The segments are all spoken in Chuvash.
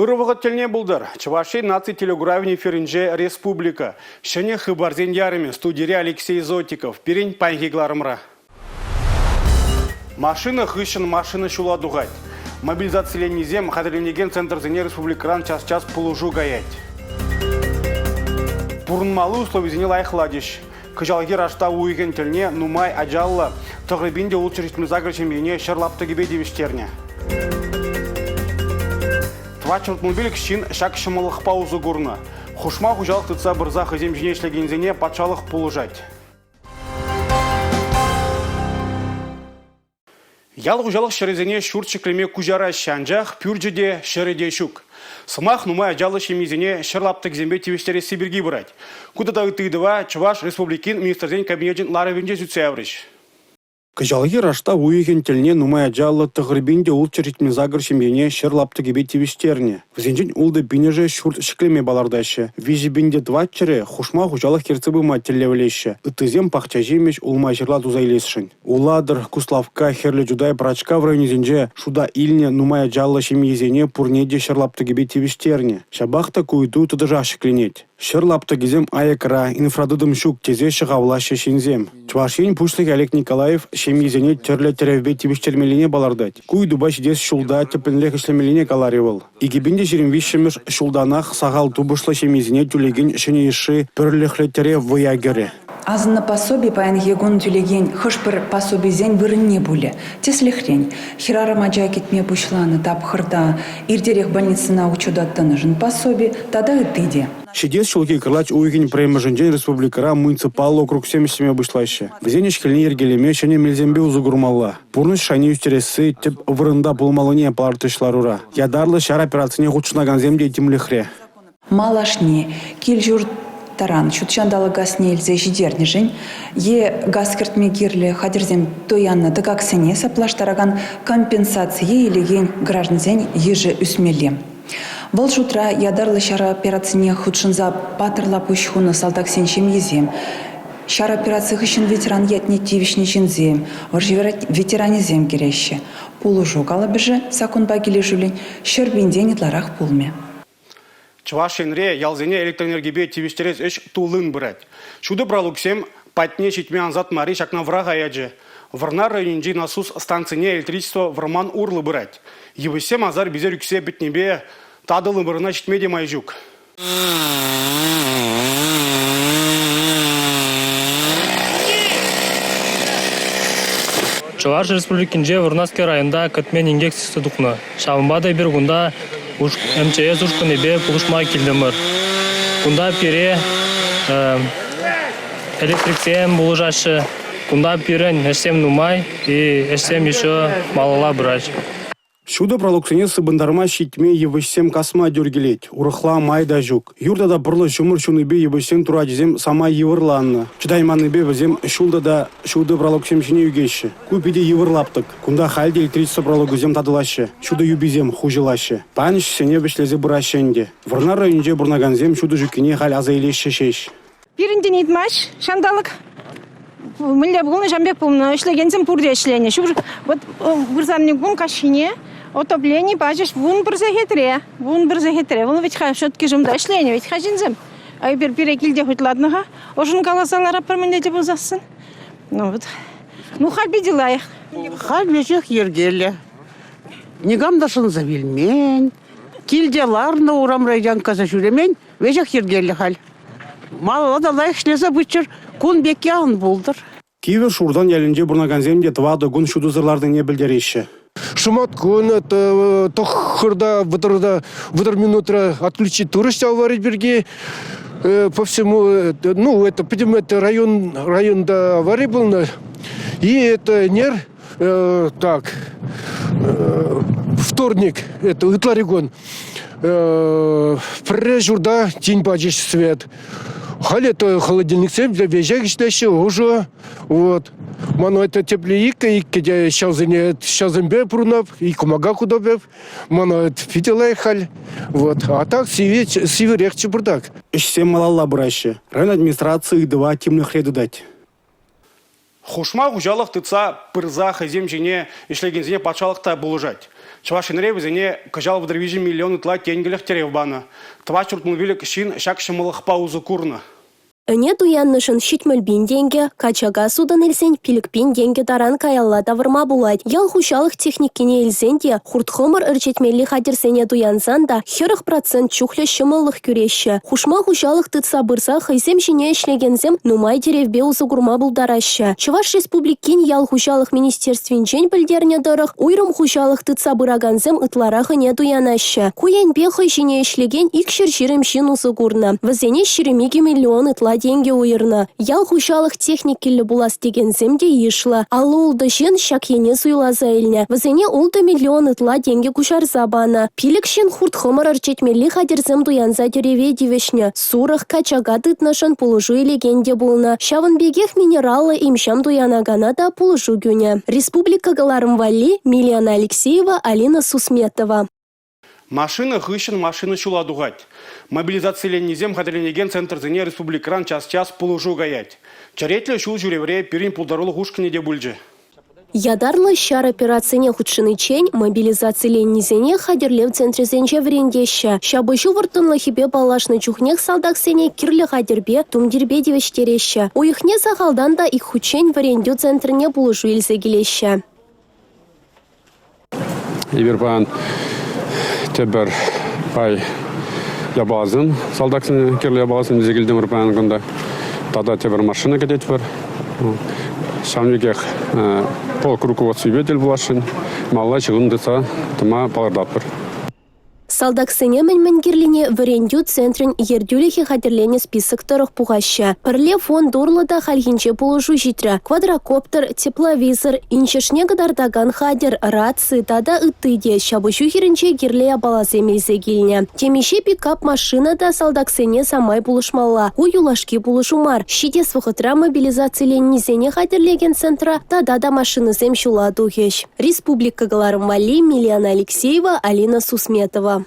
Ырӑ вӑхӑт тӗлне пултӑр. Чӑваш Ен наци телекуравӗн эфирӗнче республика. Ҫӗнӗ хыпарсен ярӑмӗ студире Алексей Зотиков. Пирӗн паянхи кӑларӑмра. Машина хыҫҫӑн машина ҫула тухать. Мобилизациленнисем хатӗрленекен центрсене республикӑран час-час пулӑшу каять. Пурӑнмалли условисене лайӑхлатӗҫ. Кӑҫалхи раштав уйӑхӗн тӗлне нумай ачаллӑ 9678 ҫемьене ҫӗр лаптӑкӗпе тивӗҫтернӗ. 465 ҫын ҫак ҫӑмӑллӑхпа усӑ курнӑ. Хушма хуҫалӑх тытса пырса хӑйсем ҫине ӗҫлекенсене патшалӑх пулӑшать. Ял хуҫалӑх ҫӗрӗсене ҫурт ҫӗклеме куҫараҫҫӗ, анчах пӳрчӗ те, ҫӗрӗ те ҫук. Сӑмах нумай ачаллӑ ҫемьесене ҫӗр лаптӑкӗсемпе тивӗҫтересси пирки пырать. Ку тата ытти ыйтӑва Чӑваш Республикин Министрсен Кабинечӗн ларӑвӗнче сӳтсе яврӗҫ. Кӑҫалхи раштав уйӑхӗн тӗлне нумай ачаллӑ 9678 ҫемьене ҫӗр лаптӑкӗпе тивӗҫтернӗ. Вӗсенчен ултӑ пинӗшӗ ҫурт ҫӗклеме палӑртаҫҫӗ, 3400-ӗ хушма хуҫалӑх ертсе пыма тӗллевлеҫҫӗ, ыттисем пахча ҫимӗҫ, улма-ҫырла туса илесшӗн. Улатӑр, Куславкка, Хӗрлӗ Чутай, Пӑрачкав районӗсенче шута илнӗ нумай ачаллӑ ҫемьесене пурне те ҫӗр лаптӑкӗпе тивӗҫтернӗ. Ҫапах та ку ыйту тӑтӑшах ҫӗкленет. Ҫӗр лаптӑкӗсем аякра, инфратытӑм ҫук тесе ҫӑхавлаҫҫӗ ҫынсем. Чӑваш Ен Пуҫлӑхӗ Олег Николаев ҫемьесене тӗрлӗ тӗревпе тивӗҫтермеллине палӑртать. Ку ыйтупа ҫитес ҫулта тӗплӗнрех ӗҫлемеллине каларӗ вӑл. 2023-мӗш ҫултанах сахал тупӑшлӑ ҫемьесене тӳлекен ҫӗнӗ йышши пӗрлӗхлӗ тӗрев вӑя кӗрӗ. Асӑннӑ пособи паянхи кун тӳлекен хӑш-пӗр пособисен вырӑнне пулӗ. Тӗслӗхрен, хӗрарӑм ача кӗтме пуҫланӑ тапхӑрта иртерех больницӑна учета тӑнӑшӑн пособи тата ытти те. Ҫитес ҫулхи кӑрлач уйӑхӗн пӗрремӗшӗнчен республикӑра муниципаллӑ округсем ӗҫлеме пуҫлаҫҫӗ. Вӗсен ӗҫ-хӗлне йӗркелеме ҫӗнӗ мелсемпе усӑ курмалла. Пурнӑҫ шайне ӳстересси тӗп вырӑнта пулмаллине палӑртрӗҫ ларура. Ятарлӑ ҫар операцине хутшӑнакансем те тимлӗхре. Малашне кил-ҫурт таран ҫут ҫанталӑк газне илсе ҫитернӗшӗн е газ кӗртме кирлӗ хатӗрсем туяннӑ тӑкаксене саплаштаракан компенсацие илекен граждансен йышӗ ӳсмелле. Вӑл шутра ятарлӑ ҫар операцине хутшӑнса паттӑрла пуҫ хунӑ салтаксен ҫемйисем, ҫар операци хыҫҫӑн ветеран ятне тивӗҫнӗ ҫынсем, вӑрҫӑ ветеранӗсем кӗреҫҫӗ. Пулӑшу калӑпӑшӗ саккунпа килӗшӳллӗн 100 пинтен ытларах пулмӗ. Чӑваш Енре ялсене электроэнергипе тивӗҫтерес ӗҫ туллин пырать. Ҫутӑ пралуксем патне ҫитме ансат марри ҫакна вӑраха ячӗ. Вӑрнар районӗнчи насус станцине электричество вӑрман урлӑ пырать. Йывӑҫсем асар-писер ӳксе пӗтнипе татӑлнӑ вырӑна ҫитме те май ҫук. Чӑваш Республикинче Вӑрнарский районта кӗтмен инкек сиксе тухнӑ. Ҫавӑнпа та эпир кунта МЧС ушкӑнӗпе пулӑшма килтӗмӗр. Кунта пире электриксем пулӑшаҫҫӗ. Кунта пирӗн ӗҫсем нумай и ӗҫсем еще малалла пыраҫҫӗ. Ҫутӑ пралуксене сыпӑнтарма ҫитме йывӑҫсем касма тӳр килет. Урӑхла май та ҫук. Юр тата пӑрлӑ ҫумӑр ҫунипе йывӑҫсен турачӗсем самай йывӑрланнӑ. Чӑтайманнипе вӗсем ҫул тата ҫутӑ пралуксем ҫине ӳкеҫҫӗ. Ку питӗ йывӑр лаптӑк. Кунта халь те электричество пралукӗсем татӑлаҫҫӗ, ҫутӑ юписем хуҫӑлаҫҫӗ. Паян ӗҫсене вӗҫлесе пыраҫҫӗ ӗнтӗ. Вӑрнар районӗнче пурӑнакансем ҫутӑ ҫуккине халь аса илеҫҫӗ ҫеҫ. Пирӗнтен ыйтмасть ҫанталӑк. Мӗнле пулнӑ, ҫавӑн пек пулнӑ. Ӗҫлекенсем пурте ӗҫленӗ. Ҫур вот вырсарни кун каҫхине отоплени пачӗҫ 11 сехетре. 11 сехетре. Вӑл вӗт-ха все-таки ҫумта ӗҫленӗ вӗт-ха ҫынсем. А эпир пире килте хутладнӑ-ха. Ӑшӑнкаласа ларатпӑр мӗнле те пулсассӑн. Ну вот. Ну, халь питӗ лайӑх. Халь веҫех йӗркеллӗ. Никам та шӑнса вилмен. Килте ларнӑ, урамра янккаса ҫӳремен. Веҫех йӗркеллӗ халь. Малалла та лайӑх ӗҫлесе пыччӑр. Кун пекки ан пултӑр. Кивӗ Шуртан ялӗнче пурӑнакансем те тӑватӑ кун ҫутӑсӑр ларнине пӗлтереҫҫӗ. Шӑматкун тӑххӑрта, вӑтӑрта, вӑтӑр минутра отключить турӗҫ ҫав авари пирки. По всему, ну, это, пӗтӗм это район, районта авари пулнӑ. И это ӗнер, так, вторник, это ытларикун, пӗрре ҫурта тин пачӗҫ свет. Халӗ то холодильниксем веҫех ӗҫлеҫҫӗ, ӑшӑ. Вот. Ман это тепле иккӗ, иккӗ те ҫавсене ҫавсемпе пурӑнап, и кӑмака хутӑп. Мана питӗ лайӑх халь. Вот. А так сивӗ, сивӗрех чӑпӑртак. Ӗҫсем малалла пыраҫҫӗ. Район администрацийӗ ыйтӑва тимлӗхре тытать. Хушма хуҫалӑх тытса пырса хӑйсем ҫине ӗҫлекенсене патшалӑх та пулӑшать. Чӑваш Енре вӗсене кӑҫал 33 миллион ытла тенкӗлӗх тӗрев панӑ. 465 ҫын ҫак ҫӑмӑллӑхпа усӑ курнӑ. Ӗне туяннӑшӑн 70 пин тенкӗ, качака сутӑн илсен 5 пин тенкӗ таран каялла тавӑрма пулать. Ял хуҫалӑх техникине илсен те, хурт-хӑмӑр ӗрчетмелли хатӗрсене туянсан та 40 процент чухлӗ ҫӑмӑллӑх кӳреҫҫӗ. Хушма хуҫалӑх тытса пырса хӑйсем ҫине ӗҫлекенсем нумай тӗревпе усӑ курма пултараҫҫӗ. Чӑваш Республикин ял хуҫалӑх министерствинчен пӗлтернӗ тӑрӑх, уйрӑм хуҫалӑх тытса пыракансем ытларах ӗне туянаҫҫӗ. Ку енпе хӑй ҫине ӗҫлекен 220 ҫын усӑ курнӑ. Вӗсене 22 миллион ытла тенкӗ уйӑрнӑ. Ял хуҫалӑх техникиллӗ пулас текенсем те йышлӑ. 56 ҫын ҫак ене суйласа илнӗ. Вӗсене 6 миллион ытла тенкӗ куҫарса панӑ. 5 ҫын хурт-хӑмӑр ӗрчетмелли хатӗрсем туянса тӳреве тивӗҫнӗ. Сурӑх, качака тытнӑшӑн пулӑшу илекен те пулнӑ. Ҫавӑн пекех минераллӑ им-ҫам туянакана та пулӑшу кӳнӗ. Республика кӑларӑм валли Милена Алексеева, Алина Сусметова. Машина хыҫҫӑн машина ҫула тухать. Мобилизациленнисем хатӗрленекен центрсене республикӑран час-час пулӑшу каять. Черетлӗ ҫул ҫӳревре пирӗн пултарулӑх ушкӑнӗ те пулчӗ. Ятарлӑ ҫар операцине хутшӑниччен мобилизациленнисене хатӗрлев центрӗсенче вӗрентеҫҫӗ. Ҫапӑҫу вӑрттӑнлӑхӗпе паллашнӑ чухнех салтаксене кирлӗ хатӗрпе, тумтирпе тивӗҫтереҫҫӗ. Уйӑхне сахалтан та ик хутчен вӗрентӳ центрне пулӑшу илсе килеҫҫӗ. Эпир паян тепӗр пай япаласем, салтаксене кирлӗ япаласем илсе килтӗмӗр паян кунта. Тата тепӗр машина кӗтетпӗр. Ҫавӑн пекех полк руководствипе тӗл пуласшӑн. Малалла ҫыхӑну тытса тӑма палӑртатпӑр. Салтаксене мӗн-мӗн кирлине вӗрентӳ центрӗн ертӳлӗхӗ хатӗрленӗ список тӑрӑх пухаҫҫӗ. Пӗрле фонд урлӑ та хальхинче пулӑшу ҫитрӗ. Квадрокоптер, тепловизор, инҫӗшне кӑтартакан хатӗр, раци тата ытти те ҫапӑҫу хирӗнче кирлӗ япаласем илсе килнӗ. Темиҫе пикап-машина та салтаксене самай пулӑшмалла. Ку юлашки пулӑшу мар. Ҫитес вӑхӑтра мобилизациленнисене хатӗрлекен центра тата та машинӑсем ҫула тухӗҫ. Республика кӑларӑм валли Милена Алексеева, Алина Сусметова.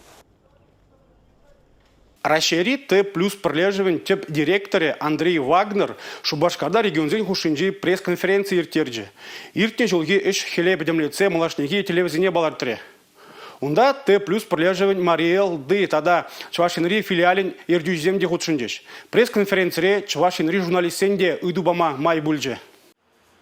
Раҫҫейри Т плюс пӗрлешӗвӗн тӗп директорӗ Андрей Вагнер Шупашкарта регионсен хушшинчи пресс-конференци ирттерчӗ. Иртнӗ ҫулхи ӗҫ-хӗле пӗтӗмлетсе малашнехи тӗллевсене палӑртрӗ. Унта Т плюс пӗрлешӗвӗн Мари Эл тата Чӑваш Енри филиалӗн ертӳҫисем те хутшӑнчӗҫ. Пресс-конференцире Чӑваш Енри журналистсен те ыйту пама май пулчӗ.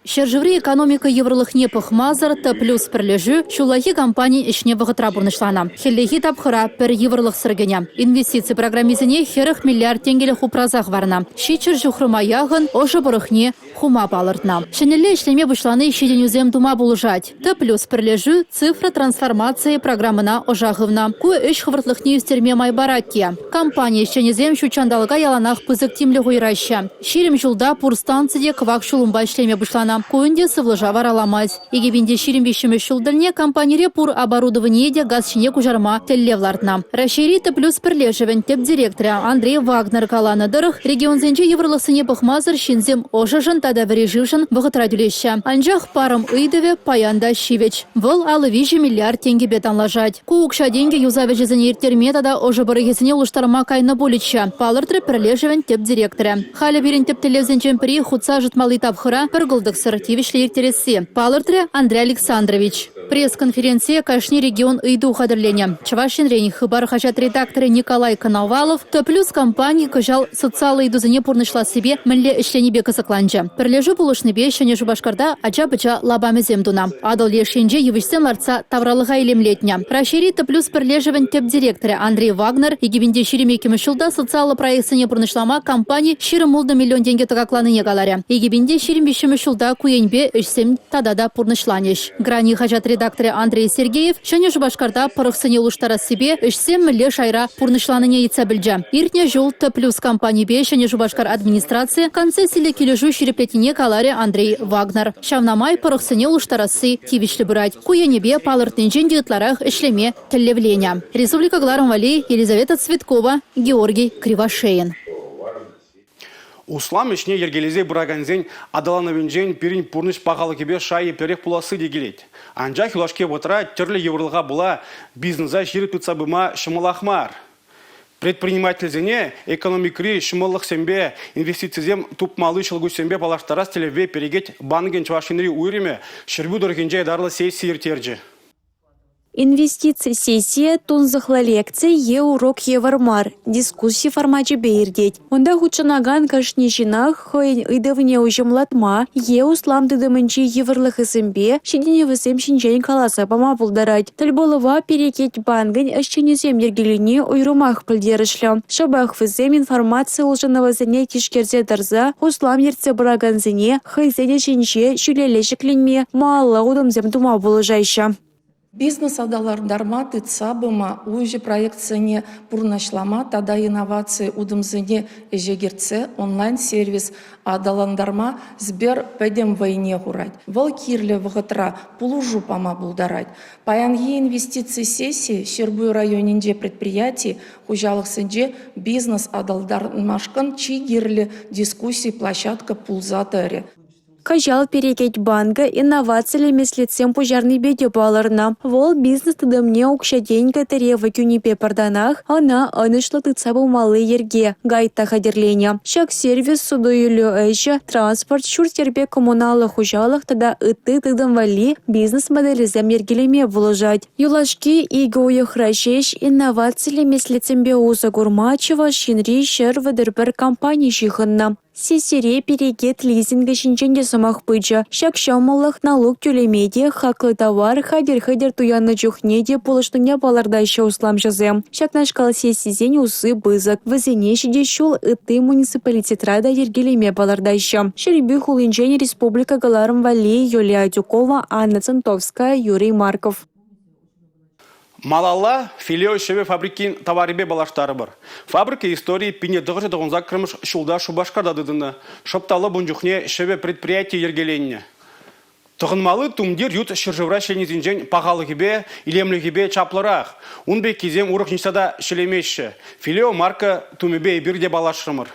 Ҫӗршыври экономика йывӑрлӑхне пӑхмасӑр «Т плюс» пӗрлешӳ ҫуллахи кампанин ӗҫне вӑхӑтра пурнӑҫланӑ. Хӗллехи тапхӑра пӗр йывӑрлӑхсӑр кӗнӗ. Инвестици программисене 40 миллиард тенкӗлӗх упраса хӑварнӑ. 700 ҫухрӑма яхӑн ӑшӑ пӑрӑхне хума палӑртнӑ. Ҫӗнӗлле ӗҫлеме пуҫлани ҫитӗнӳсем тума пулӑшать. «Т плюс» пӗрлешӳ цифра трансформацийӗ программӑна ӑша хывнӑ. Ку ӗҫ хӑвӑртлӑхне ӳстерме май парать те. Компани ӗҫченӗсем ҫут ҫанталӑка яланах пысӑк тимлӗх уйӑраҫҫӗ. 20 ҫулта пур станци те кӑвак ҫулӑмпа ӗҫлеме пуҫланӑ. Ку ӗнтӗ сывлӑша вараламасть. 2023 ҫул тӗлне компанире пур оборудование те газ ҫине куҫарма тӗллев лартнӑ. Раҫҫейри Т плюс пӗрлешӗвӗн тӗп директорӗ Андрей Вагнер каланӑ тӑрӑх, регионсенчи йывӑрлӑхсене пӑхмасӑр ҫынсем ӑшӑшӑн тата вӗри шывшӑн вӑхӑтра тӳлеҫҫӗ. Анчах парӑм ыйтӑвӗ паян та ҫивӗч. Вӑл 53 миллиард тенкӗпе танлашать. Ку укҫа-тенкӗ юсав ӗҫӗсене ирттерме тата ӑшӑ пӑрӑхӗсене улӑштарма кайнӑ пулӗччӗ, палӑртрӗ пӗрлешӗвӗн тӗп директорӗ. Халӗ пирӗн тӗп тӗллевсенчен пӗри хутса ӑшӑтмалли тапхӑра пӗр кӑлтӑксӑр тивӗҫлӗ ирттересси, палӑртрӗ Андрей Александрович. Пресс-конференцие кашни регион ыйту хатӗрленӗ. Чӑваш Енрен Хыпар хаҫат редакторӗ Николай Коновалов «Т плюс» компани кӑҫал социаллӑ ыйтусене пурнӑҫлассипе мӗнле ӗҫленипе кӑсӑкланчӗ. Пӗрлешӳ пулӑшнипе Ҫӗнӗ Шупашкарта ача-пӑча лапамӗсем тунӑ. Атӑл леш енче йывӑҫсем лартса тавралӑха илемлетнӗ. Раҫҫейри «Т плюс» пӗрлешӗвӗн тӗп директорӗ Андрей Вагнер 2022 ҫулта социаллӑ проектсене пурнӑҫлама компани 26 миллион тенкӗ тӑкакланине каларӗ. 2023 ҫулта ку енпе ӗҫсем тата та пурнӑҫланӗҫ. «Грани» хаҫат редакторӗ Андрей Сергеев Ҫӗнӗ Шупашкарта пӑрӑхсене улӑштарассипе ӗҫсем мӗнле шайра пурнӑҫланине ыйтса пӗлчӗ. Иртнӗ ҫул «Т плюс» компанипе Ҫӗнӗ Шупашкар администрацийӗ концессиллӗ килӗшӳ ҫирӗплетнине каларӗ Андрей Вагнер. Ҫавна май пӑрӑхсене улӑштарасси тивӗҫлӗ пырать. Ку енӗпе палӑртнинчен те ытларах ӗҫлеме тӗллевленӗ. Республика кӑларӑм валли Елизавета Цветкова, Георгий Кривошеин. Услам ӗҫне йӗркелесе пыракансен аталанӑвӗнчен пирӗн пурнӑҫ пахалӑхӗпе шайӗ еплерех пуласси те килет. Анчах юлашки вӑхӑтра тӗрлӗ йывӑрлӑха пула бизнеса ҫирӗп тытса пыма ҫӑмӑлах мар. Предпринимательсене экономикӑри ҫӑмӑллӑхсемпе инвестицисем тупмалли ҫӑлкуҫсемпе паллаштарас тӗллевпе Перекет банкӗн Чӑваш Енри уйрӑмӗ Ҫӗрпӳ тӑрӑхӗнче ятарлӑ сесси ирттерчӗ. Инвестици сессийӗ тунсӑхлӑ лекци е урок евӗр мар, дискусси формачӗпе иртет. Унта хутшӑнакан кашни ҫынах хӑйӗн ыйтӑвне уҫӑмлатма е услам тытӑмӗнчи йывӑрлӑхӗсемпе ҫитӗнӗвӗсем ҫинчен каласа пама пултарать. Тӗл пулӑва Перекет банкӗн ӗҫченӗсем йӗркелени уйрӑмах пӗлтерӗшлӗ. Шӑпах вӗсем информаци улшӑнӑвӗсене тишкерсе тӑрса услам ертсе пыракансене хӑйсен ӗҫӗнче ҫӳлелле ҫӗкленме, малалла утӑмсем тума пулӑшаҫҫӗ. Бизнес аталантарма, тытса пыма, уҫӑ проектсене пурнӑҫлама тата инноваци утӑмсене ӗҫе кӗртсе онлайн-сервис аталантарма Сбер пӗтӗм вӑйне хурать. Вӑл кирлӗ вӑхӑтра пулӑшу пама пултарать. Паянхи инвестици сессийӗ Ҫӗрпӳ районӗнче предприяти, хуҫалӑхсенче бизнес аталантармашкӑн чи кирлӗ дискусси площадка пулса тӑрӗ. Кӑҫал Перекет банкӗ инновациллӗ меслетсем пуҫарнипе те палӑрнӑ. Вӑл бизнес тытӑмне укҫа-тенкӗ тӗревӗ кӳнипе пӗр танах ӑна ӑнӑҫлӑ тытса пымалли йӗрке гайд та хатӗрленӗ. Ҫак сервис суту-илӳ ӗҫӗ, транспорт, ҫурт-йӗрпе коммуналлӑ хуҫалӑх тата ытти тытӑм валли бизнес моделӗсем йӗркелеме пулӑшать. Юлашки икӗ уйӑхра ҫеҫ инновациллӗ меслетсемпе усӑ курма Чӑваш Енри 131 компани ҫыхӑннӑ. Сессире перекет лизингӗ ҫинчен те сӑмах пычӗ. Ҫак ҫӑмӑллӑх налук тӳлеме те, хаклӑ тавар хатӗр-хӗтӗр туяннӑ чухне те пулӑшнине палӑртаҫҫӗ усламҫӑсем. Ҫакнашкал сессисен усси пысӑк. Вӗсене ҫитес ҫул ытти муниципалитетра та йӗркелеме палӑртаҫҫӗ. Ҫӗрпӳ хулинчен республика кӑларӑм валли Юлия Адюкова, Анна Центовская, Юрий Марков. Малалла Филео ҫӗвӗ фабрикин таварӗпе паллаштарӑпӑр. Фабрика историйӗ 1998 ҫулта Шупашкарта тытӑннӑ. Шӑп та лӑп ун чухне ҫӗвӗ предприятийӗ йӗркеленнӗ. Тӑхӑнмалли тумтир ют ҫӗршывра ҫӗленисенчен пахалӑхӗпе, илемлӗхӗпе чаплӑрах. Ун пеккисем урӑх ниҫта та ҫӗлемеҫҫӗ. Филео марка тумӗпе эпир те паллашрӑмӑр.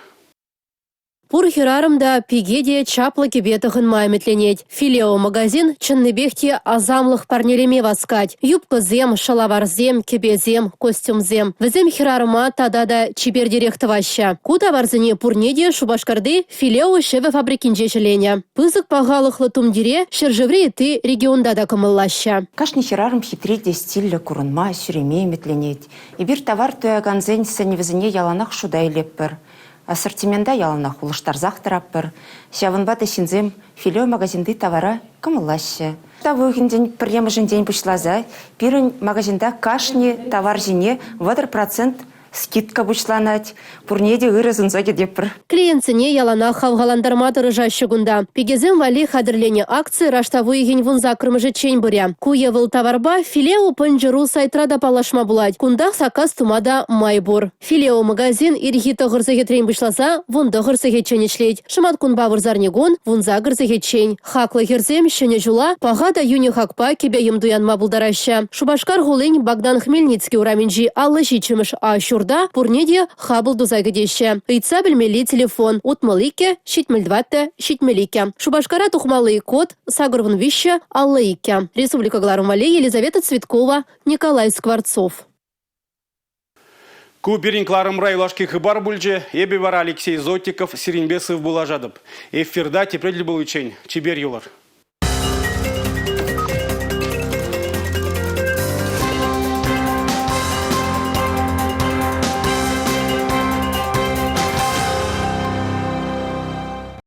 Пур хӗрарӑм та, пике те чаплӑ кӗпе тӑхӑнма ӗмӗтленет. «Филео» магазин чӑннипех те асамлӑх парнелеме васкать. Юбкӑсем, шӑлаварсем, кӗпесем, костюмсем. Вӗсем хӗрарӑма тата та чипертерех тӑваҫҫӗ. Ку таварсене пурне те Шупашкарти «Филео» ҫӗвӗ фабрикинче ҫӗленӗ. Пысӑк пахалӑхлӑ тумтире ҫӗршыври ытти регионта та кӑмӑллаҫҫӗ. Кашни хӗрарӑм хитре те стильлӗ курӑнма, ҫӳреме ӗмӗтленет. Эпир тавар туякансен сӗнӗвӗсене яланах шута илетпӗр. Ассортимента яланах улӑштарсах тӑратпӑр. Ҫавӑнпа та ҫынсем филе магазинти тавара кӑмӑллаҫҫӗ. Тав уйӑхӗнчен пӗрремӗшӗнчен пуҫласа пирӗн магазинта кашни тавар ҫине 30% скидка пуҫланать. Пурне те ырӑ сунса кӗтетпӗр. Клиентсене яланах хавхалантарма тӑрӑшаҫҫӗ кунта. Пикесем валли хатӗрленӗ акци раштав уйӑхӗн вунсаккӑрмӗшӗччен пырӗ. Ку е вӑл таварпа Филео пӑнчӑ.ру сайтра та паллашма пулать. Кунтах саккас тума та май пур. Филео магазин ирхи 9 сехетрен пуҫласа 19 сехетчен ӗҫлет. Шӑматкунпа вырсарникун 18 сехетчен. Хаклӑ хӗрсем Ҫӗнӗ ҫула паха та йӳнӗ хакпа кӗпе-йӗм туянма пултараҫҫӗ. Шупашкар хулин Богдан Хмельницкий урамӗнчи 57-мӗш А ҫурта пурне те хапӑл туса кӗтеҫҫӗ. Ыйтса пӗлмелли телефон 62 74 72. Шупашкара тухмалли код 83 52. Республика кӑларӑм валли Елизавета Цветкова, Николай Скворцов. Ку пирӗн кӑларӑмра юлашки хыпар пулчӗ. Эпӗ вара Алексей Зотиков сирӗнпе сыв пулашатӑп. Эфирта тепре тӗл пуличчен чипер юлӑр.